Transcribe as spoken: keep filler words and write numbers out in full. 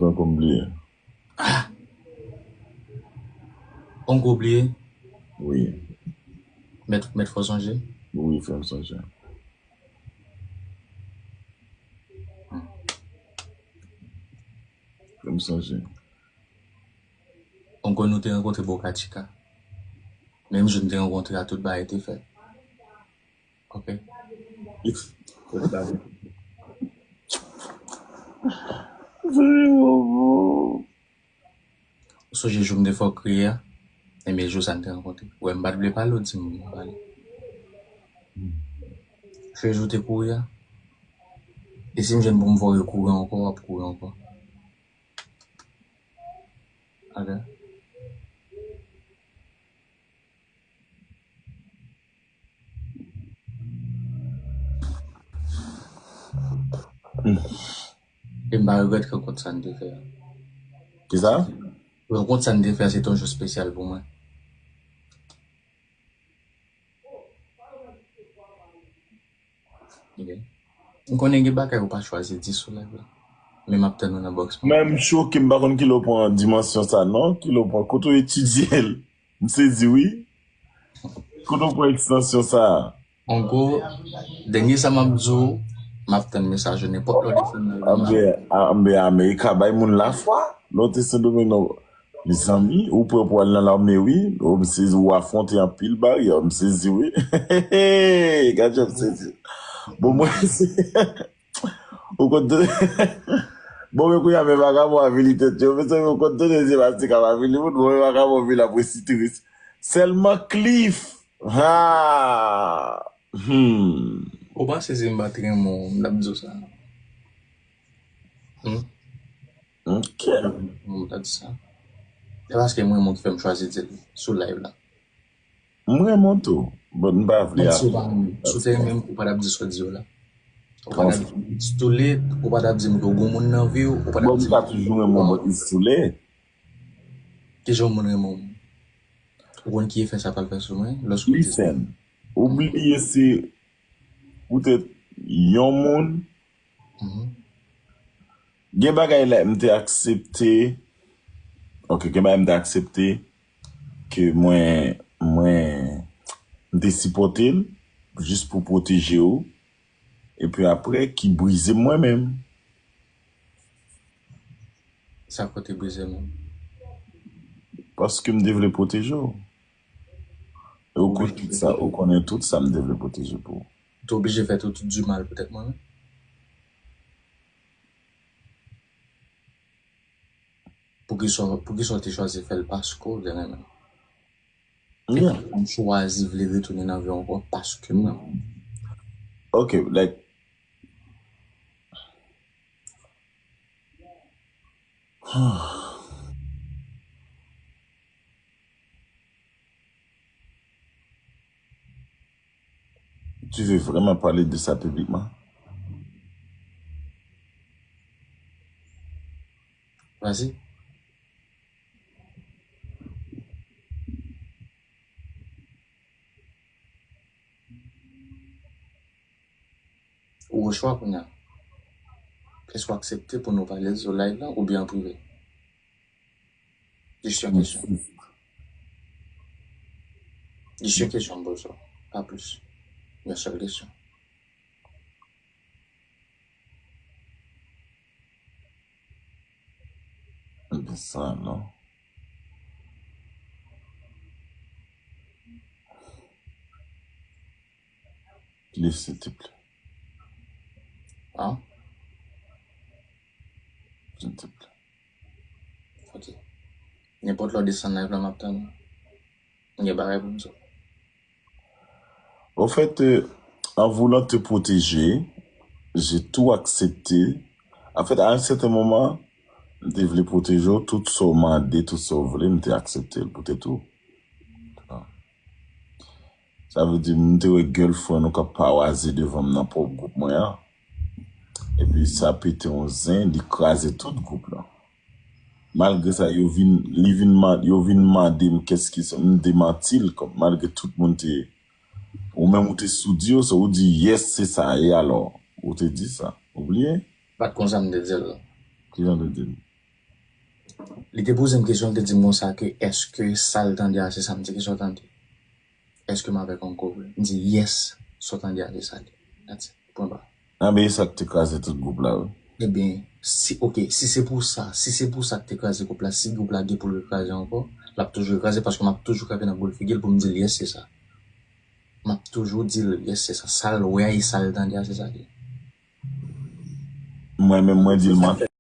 Pran kòm bliye. Ongo bliye. Wi. Mèt, mèt fò sonje. Wi, fè m sonje. Fè m sonje. Ongo nou te rankontre Boca Chica. Menm jou nou te rankontre a, tout bagay te fèt. Ok. Ou sonje jou m te fè w kriye a? Ebyen, jou sa n te rankontre. Ou wè, m pa t vle pale, ou di m pou m pale. Jou jou te kouri a? E si m jwenn pou m fè w rekouri ankò, w ap kouri ankò. Ok. E m pa regrèt rankont sa n te fè a. Kisa? Rankont sa n te fè a, se te yon jou espesyal pou mwen. Ok. M konnen gen bagay ou pa chwazi di sou live la. Men m ap tann ou nan box. Men m choke, m pa konn kilè w pran dimansyon sa non. Kilè w pran, kote w etidye l? M sezi wi. Kote w pran ekstansyon sa? An gwo, dènye sa m ap di w, m ap tann mesaj ou nenpòt lè w desann nan live la. Anben, anben Amerika bay moun lafwa. Lè w te Sendomeng non. Mezanmi, ou prè pou al nan lame wi. Ou m sezi, ou afwonte anpil baryè, m sezi wi. Gad jan m sezi. Bon, mwen se ou konn tande. Bon, men kounye a men vakabon avili tèt yo. Mezanmi, ou konn tande se mastika avili moun. Bon, men vakabon vin ap resite. Sèlman Cliff. Ha! Hmm. Ou pa sezi m pa t renmen w, m t ap di w sa. Hmm? Ok. M t ap di sa. Se paske m renmen w ki fè m chwazi di l sou live la. M renmen w tou. Bon, m pa vle. Menm si w pa renmen m, si w te renmen m, ou pa t ap di sa w di yo la. Ou pa t ap di m it's too late, ou pa t ap di m ke w gon moun nan vi w, ou pa t ap di m. Bon, m ka toujou renmen w, but it's too late. Kijan yon moun renmen w? Ou konn ki efè sa pral fè sou mwen? Lòske w te. Listen, ou bliye se poutèt yon moun. Gen bagay la m te aksepte. Ok, gen bagay m te aksepte ke mwen, mwen, m te sipòte l jis pou pwoteje w. Epi apre, ki brize m mwen menm. Sa kote brize menm? Paske m te vle pwoteje w. E ou konn tout sa, ou konnen tout sa m te vle pwoteje pou ou. Ou te oblije fè tout du mal poutèt mwen menm? Poukisa, poukisa w te chwazi fè l paske w te renmen l? Epi m chwazi vle retounen nan vi w ankò paske m renmen w. Ok, like. Tu veux vraiment parler de ça publiquement? Vas-y. Ou gen chwa kounye a. Èske w aksepte pou nou pale sou live la oubyen an prive? Jis yon kesyon. Jis yon kesyon m poze w, pa plis. Yon sèl kesyon. Sa non. Cliff, s'il te plaît. Ah? S'il te plaît. Ok. Nenpòt lè w desann live la, m ap tann ou. M gen bagay pou m di w. Au fait, euh, en voulant te protéger, j'ai tout accepté. En fait, à un certain moment, m te vle pwoteje w, tout sa w mande, tout sa w vle, m te aksepte l poutèt ou. Sa vle di, m te wè girlfriend ou k ap pawaze devan m nan pwòp gwoup mwen an. Epi sa pete yon zen, li kraze tout gwoup lan. Malgre sa, yo vin, li vin, yo vin mande m kèske se, m demanti l, kòm malgre tout moun te, ou menm ou te soudi yo, so ou di, yes, se sa, e alò, ou te di sa, ou bliye? Pa t konsa m te di l. Kijan w te di l? Li te poze m kesyon, li te di m konsa ke èske sa l tande a se sa m di ke sa w tande? Èske m avèk Uncle Will? M di yes, sa w tande a se sa l ye. That's it. Pwen ba. Anben e sa k te kraze tout gwoup la wi. Ebyen, si, ok, si se pou sa, si se pou sa k te kraze gwoup la, si gwoup la gen pou l rekraze ankò, l ap toujou rekraze paske m ap toujou kanpe nan boul figi l pou m di l yes, se sa. M ap toujou di l yes, se sa. Sa l wè a e sa l tande a, se sa l ye. Mwen menm mwen di l manti.